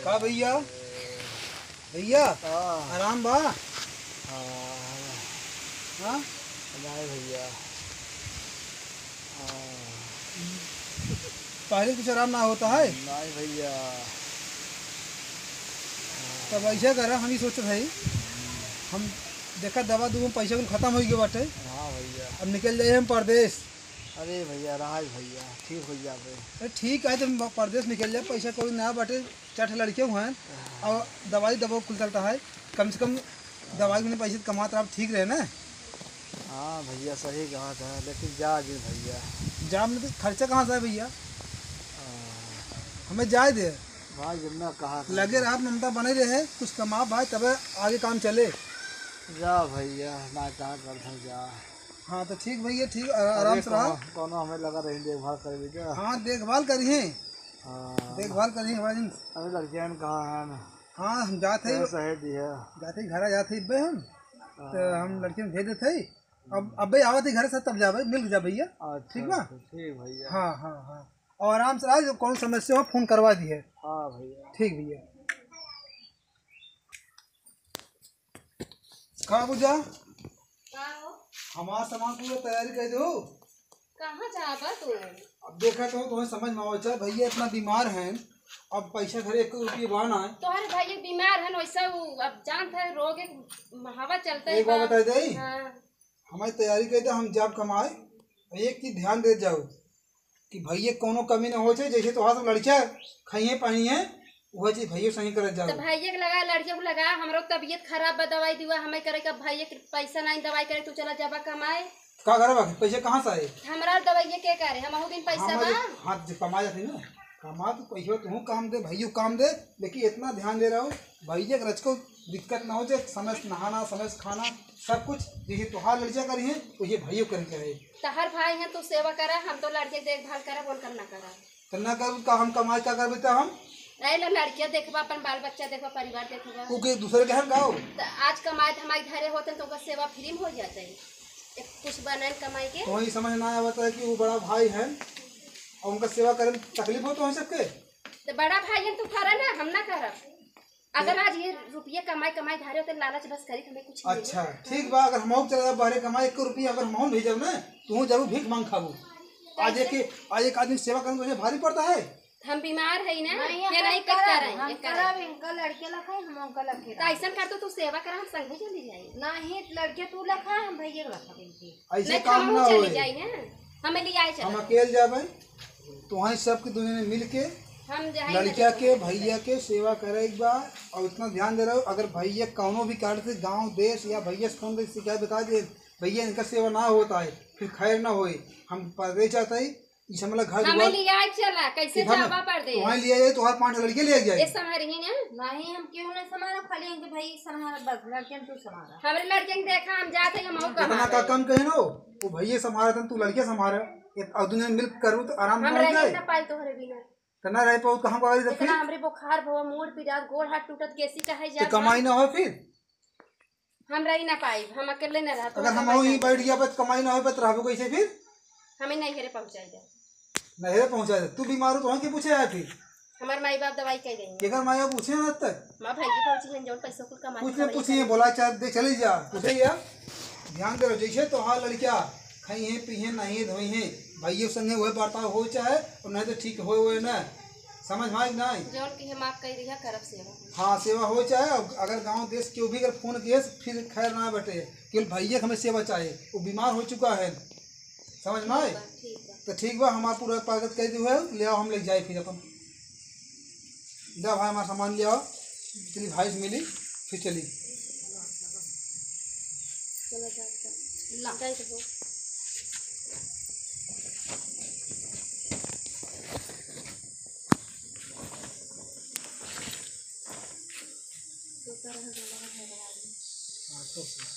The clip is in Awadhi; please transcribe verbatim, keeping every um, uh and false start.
का भइया? भइया, हाँ। आराम बा? हाँ। हाँ? नाहीं भइया। हाँ। पहले कुछ आराम ना होता है? नाहीं भइया। तब ऐसा करा, हम ही सोचत है, हम देखा दवा दुआ पैसा कुल खतम होइ गए बाटे। हाँ भइया। अब निकल जाए हम परदेस। अरे भइया, रहा भइया, ठीक होइ जाबे। अरे ठीक है, तुम परदेस निकल जाए, पैसा कौड़ी ना बाटे, चार ठे लड़के हुए हैं, हाँ। और दवाई दवा कुल चलता है, कम से कम दवाई में पैसे कमात रहा, ठीक रहे ना। हाँ भइया, सही कहा था, लेकिन जा जी भइया। जा मतलब खर्चा कहाँ से है भइया? हाँ। हमें जाए दे। भाई, जब मैं कहा था लगे तो। रहा, ममता बने रहे, कुछ कमा भाई, तबे आगे काम चले। जा भइया, ना कहा कर था, जा। हाँ, तो ठीक भइया, ठीक, आ-, आराम अरे से रहा। कौनो, कौनो हमें लगा रही, देखभाल कर लीजिए। हाँ, देखभाल करिए। हाँ। देखभाल करिए हमारी। अरे लड़कियां कहाँ हैं? हाँ, हम जात है। कैसे है दिया? जाते ही घर आ जाते ही बे हम। हाँ। तो हम लड़कियों को भेज देते ही। अब, अबे आवत ही घर से तब जाबे, मिल जा भइया। अच्छा, ठीक बा? अच्छा, ठीक भइया। हाँ, हाँ, हाँ। और आराम से रहा, जो कौन समस्या हो, फोन करवा दिए। हाँ भइया। ठीक भइया। का पूजा? का हो? हमार सामान पूरा तैयारी कर दो। कहाँ जाबा तू? अब देखा तो तुम्हें समझ में आवे, चाहे भइया इतना बीमार हैं, अब पैसा घरे एक रुपये बा ना है। तोहरे भइया बीमार हैं, वैसे वो अब जानत है, रोग एक हवा चलता है एक बार बा। बता दे, हाँ। हमारी तैयारी कर दे, हम जाब कमाए, एक चीज ध्यान दे जाओ, कि भइया कौनो कमी ना हो जाए, जैसे तोहार सब लड़कियां खाइए पानी है, वह चीज भइया सही करत जाओ। तो भइया के लगा, लड़कियों को लगा, हमरो तबीयत खराब बा, दवाई दिवा हमें करे का, भइया के पैसा नहीं दवाई करे, तू चला जाबा कमाए। का करबा? पैसा कहाँ से आए? हमरा दवाइया के करे, हम अहू दिन पैसा हमारे बा। हाथ जे कमा जाते ना, कमा तो पैसा तू काम दे, भइयो काम दे, लेकिन इतना ध्यान दे रहा हो, भइया के रचको दिक्कत ना हो जाए, समय से नहाना, समय से खाना, सब कुछ जैसे तोहार लड़कियां करी हैं, वैसे भइयो करे के रहे। तहार भाई हैं, तू सेवा करा, हम तो लड़के के देखभाल करा, बोल कर ना करा। तो ना करू का हम कमाई का करबे तो हम? अरे लो लड़कियां देखबा, अपन बाल बच्चा देखबा, परिवार देखबा। ऊ के दूसरे के हम गाओ? तो आज कमाए धमाई घरे होते तो ओकर सेवा फ्री में हो जाते। एक कुछ बनन कमाई के। तो वही समझ ना आवत है कि वो बड़ा भाई है और उनका सेवा करे में तकलीफ हो तो हम सबके। तो बड़ा भाई हैं, तू करा ना, हम ना करब। अगर आज ये रुपया कमाई, कमाई धारे होते, लालच बस करी, हमें कुछ नहीं अच्छा, है। ठीक बा, अगर हम चले जाब बाहरे कमाई, एक रुपया अगर हम भेजब ना, तू जरूर भीख मांग खाबू। आज कैसे? एक, आज एक आदमी सेवा करने में भारी पड़ता है। हम बीमार है ना, नहीं, ये हम नहीं करब, करता रहे, हम ये करब। करब, इनका लड़के लखा है, हम उनका लड़के तो रखब। ऐसा कर तो तू सेवा करा, हम संगे चली जाए। नहीं, लड़के तू लखा, हम भैया के लखा इनके। ऐसे नहीं, काम हम ना चली होए। जाए ना, हमें ले आए हम चला। अकेले जाबे, तो वहीं सबके दुनिया में मिल के हम जाए ना लड़किया के, देखो। भैया के सेवा करे एक बार, और इतना ध्यान दे रहे हो, अगर भैया कौनो भी कारण से गांव, देश या भैया से कौन भी शिकायत बता दे, भैया इनका सेवा ना होता है, फिर खैर ना होए। हम परदेश जाता है, इसे मतलब घर हमें दुआर लिया चला, कैसे ठीक है ना? जाबा परदेश? तो वहीं लिया जाए, तो हर पांच लड़के लिया जाए। ये संभारी है ना? नहीं, हम क्यों ना संभारा, खाली इनके भाई संभारा, बस लड़के तू संभारा। हमारे लड़के ने देखा, हम जाते हैं, हम कितना का कम कहे नो, वो भैया संभारा था, तू लड़के संभारा। एक और दुनिया में मिल करू तो आराम हम ना हो रह जाए। ना पाई तोहरे बिना। तो ना रह पाऊ तो हम कहाँ रख इतना हमरे बुखार भवा, मूड़ पिरात, गोड़ हाथ टूटत, कैसी कहे तो जात कमाई बा? ना हो फिर? हम रही ना पाई, हम अकेले ना रहत, अगर हम हम वहीं बैठ गया, बस कमाई ना हो, बस रहबो कैसे फिर? हमें नहीं घरे पहुँचाई दे। नहीं घरे पहुँचाई दे। तू बीमार हो तो वहीं के पूछे आए फिर? हमार माई बाप दवाई कह देंगे। केकर माई बाप पूछे ना तक? माँ भाई के पहुँची हैं, जौन पैसा कुल कमा कुछ के नहीं दवाई पूछिए, करेंगे। बोला चार दे चले जा, पूछे या। ध्यान दे रहो, जैसे तो हाँ लड़किया खाई हैं, पी हैं, नहाई हैं, धोई हैं, भाइयों संगे वह बर्ताव हो चाहे, और नहीं तो ठीक हो, वो ना। समझ में आई कि नहीं? जौन की हम आप कह रही है, करब सेवा। हाँ, सेवा हो चाहे, अगर गांव देश केहू भी अगर फोन किए, फिर खैर ना बटे, केवल भैया के हमें सेवा चाहे, वो बीमार हो चुका है, समझ में आए? ठीक बा, ठीक बा। तो ठीक बा, हमार पूरा स्वागत कर दियो है, ले आओ, हम ले जाए फिर अपन। जा भाई, हमारा सामान ले आओ, चली भाई से मिली, फिर चली। चलो, जा, जा। ला। जाए तो। हाँ, तो सही।